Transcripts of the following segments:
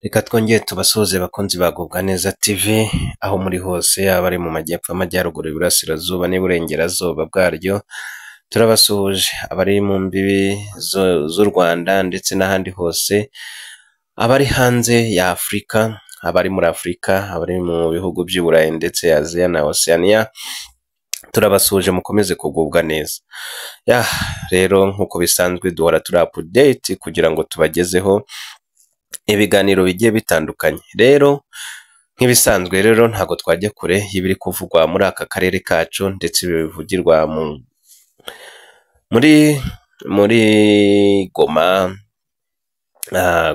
Reka twongere tubasuhuze bakunzi ba Gubwa Neza TV, aho muri hose, yaba ari mu majyepfo, amajyaruguru, iburasirazuba n'iburengerazuba bwaryo, turabasuhuje. Abari mu mbibi z'u Rwanda ndetse n'ahandi hose, abari hanze ya Afurika, abari muri Afurika, abari mu bihugu by'i Burayi ndetse Aziya na Oceania, turabasuhuje, mukomeze kugubwa neza. Ya rero, nk'uko bisanzwe duhora turi update kugira ngo tubagezeho ibiganiro bigiye bitandukanye. Rero nk'ibisanzwe rero ntabwo twajya kure y'ibiri kuvugwa muri aka karere kacu ndetse bivugirwa muri Goma,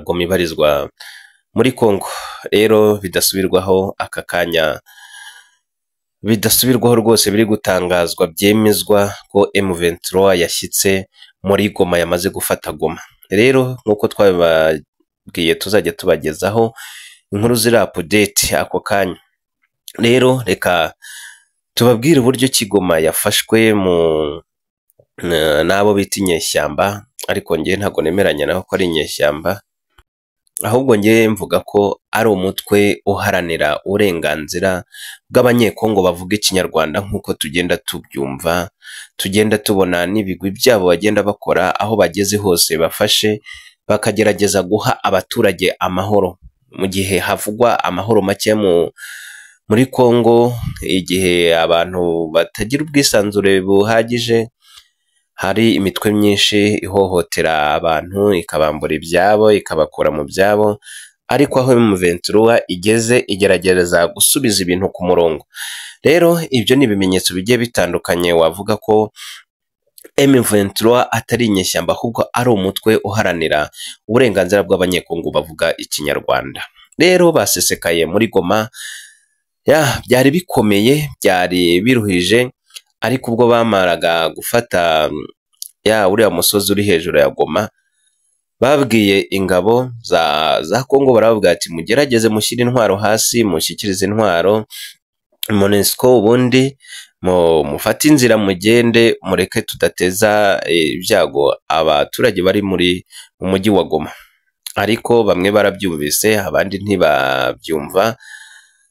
Goma ibarizwa muri Congo. Rero bidasubirwaho aka kanya, bidasubirwaho rwose, biri gutangazwa byemezwa ko M23 yashyitse muri Goma, yamaze gufata Goma. Rero nk'uko twabibabwiye, tuzajya tubagezaho inkuru ziri update ako kanya. Rero reka tubabwire uburyo ki Goma yafashwe mu n'abo bita inyeshyamba, ariko njye ntabwo nemeranya nabo ko ari inyeshyamba, ahubwo njye mvuga ko ari umutwe uharanira uburenganzira bw'Abanyekongo bavuga Ikinyarwanda, nk'uko tugenda tubyumva, tugenda tubona n'ibigwi byabo bagenda bakora aho bageze hose, bafashe bakagerageza guha abaturage amahoro mu gihe havugwa amahoro make muri Kongo, igihe abantu batagira ubwisanzure buhagije, hari imitwe myinshi ihohotera abantu, ikabambura ibyabo, ikabakura mu byabo, ariko aho M23 igeze igerageza gusubiza ibintu ku murongo. Rero ibyo ni ibimenyetso bigiye bitandukanye wavuga ko M23 atari inyeshyamba, ahubwo ari umutwe uharanira uburenganzira bw'Abanyekongo bavuga Ikinyarwanda. Rero basesekaye muri Goma, ya byari bikomeye, byari biruhije, ariko ubwo bamaraga gufata ya uriya musozi uri hejuru ya Goma, babwiye ingabo za Kongo, barababwira ati: "Mugerageze mushyire intwaro hasi, mushyikirize intwaro MONUSCO, ubundi mufate inzira mugende, mureke tudateza ibyago abaturage bari muri mu mujyi wa Goma." Ariko bamwe barabyumvise, abandi ntibabyumva.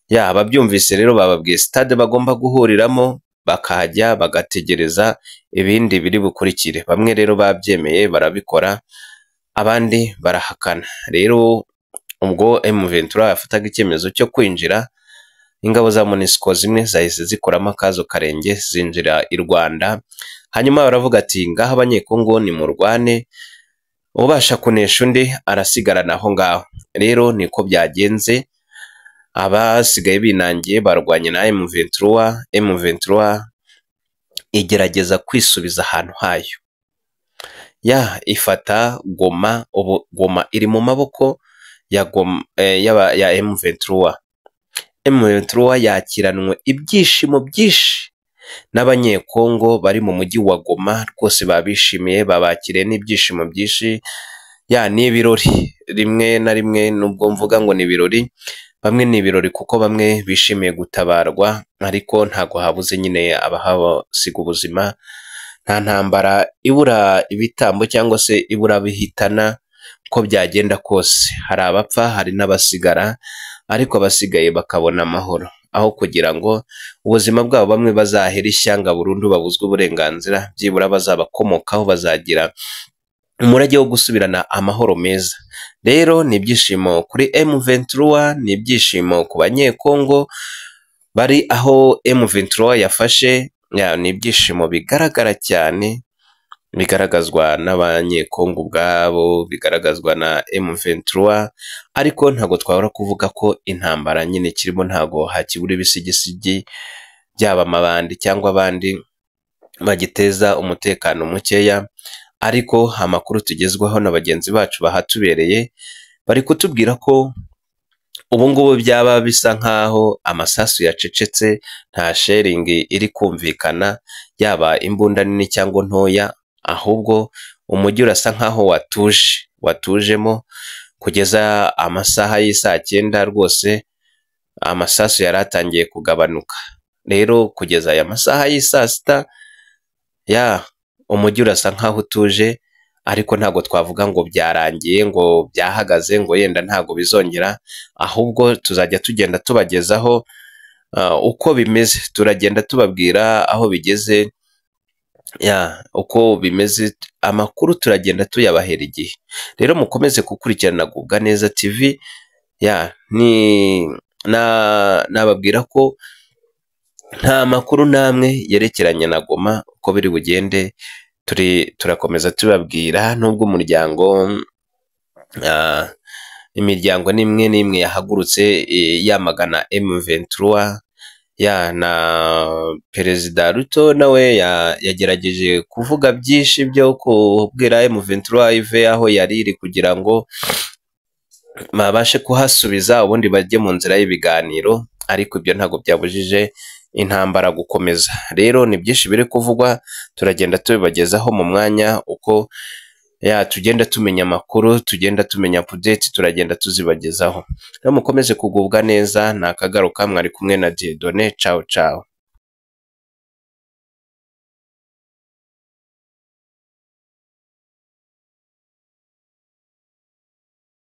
Ya ababyumvise rero bababwiye stade bagomba guhuriramo, bakahajya bagategereza ibindi biri bukurikire. Bamwe rero babyemeye barabikora, abandi barahakana. Rero ubwo M23 yafataga icyemezo cyo kwinjira, ingabo za MONUSCO zimwe zahise zikoramo akazo karenge, zinjira i Rwanda, hanyuma baravuga ati: "Ngaho Abanyekongo nimurwane, ubasha kunesha undi arasigarana aho ngaho." Rero niko byagenze, abasigaye binangiye barwanye na M23. M23 igerageza kwisubiza ahantu hayo, ya ifata Goma. Ubu Goma iri mu maboko ya Goma, ya M23. M23 yakiranwe ibyishimo byinshi n'Abanyekongo bari mu mujyi wa Goma, rwose babishimiye, babakiriye n'ibyishimo byinshi. Ya ni ibirori rimwe na rimwe, nubwo mvuga ngo ni ibirori, bamwe ni ibirori kuko bamwe bishimiye gutabarwa, ariko ntago habuze nyine abahasiga ubuzima. Nta ntambara ibura ibitambo cyangwa se ibura abihitana, uko byagenda kose hari abapfa, hari n'abasigara, ariko abasigaye bakabona amahoro aho kugira ngo ubuzima bwabo bamwe bazahere ishyanga burundu, babuzwe uburenganzira. Byibura bazabakomokaho bazagira umurage wo gusubirana amahoro meza. Rero ni ibyishimo kuri M23, ni ibyishimo ku Banyekongo bari aho M23 yafashe. Ya ni ibyishimo bigaragara cyane, bigaragazwa n'Abanyekongo ubwabo, bigaragazwa na M23, ariko ntabwo twabura kuvuga ko intambara nyine kirimo, ntabwo hakibura ibisigisigi byaba amabandi cyangwa abandi bagiteza umutekano mukeya. Ariko amakuru tugezwaho na bagenzi bacu bahatubereye, bari kutubwira ko ubu ngubu byaba bisa nkaho amasasu yacecetse, nta shelling iri kumvikana, yaba imbunda nini cyangwa ntoya, ahubwo umujyi urasa nkaho watuje, watujemo kugeza amasaha y'isaa 9. Rwose amasasu yari atangiye kugabanuka. Rero kugeza aya masaha y'isaa 6, ya umujyi urasa nkaho utuje. Ariko ntabwo twavuga ngo byarangiye, ngo byahagaze, ngo yenda ntabwo bizongera, ahubwo tuzajya tugenda tubagezaho uko bimeze, turagenda tubabwira aho bigeze, ya uko bimeze, amakuru turagenda tuyabahera igihe. Rero mukomeze gukurikirana Gubwa Neza TV, ya ni nababwira ko nta makuru n'amwe yerekeranye na Goma uko biri bugende, turakomeza tubabwira, nubwo umuryango imiryango n'imwe n'imwe yahagurutse yamagana M23, ya na Perezida Ruto nawe yagerageje kuvuga byinshi byo kubwira M23 ive aho yari iri kugira ngo babashe kuhasubiza, ubundi bajye mu nzira y'ibiganiro, ariko ibyo ntabwo byabujije intambara gukomeza. Rero ni byinshi biri kuvugwa, turagenda tubibagezaho mu mwanya uko ya tugenda tumenya amakuru, tugenda tumenya update, turagenda tuzibagezaho. Rero mukomeze kugubwa neza, nakagaruka, mwari kumwe na Dieudonné, ciao ciao.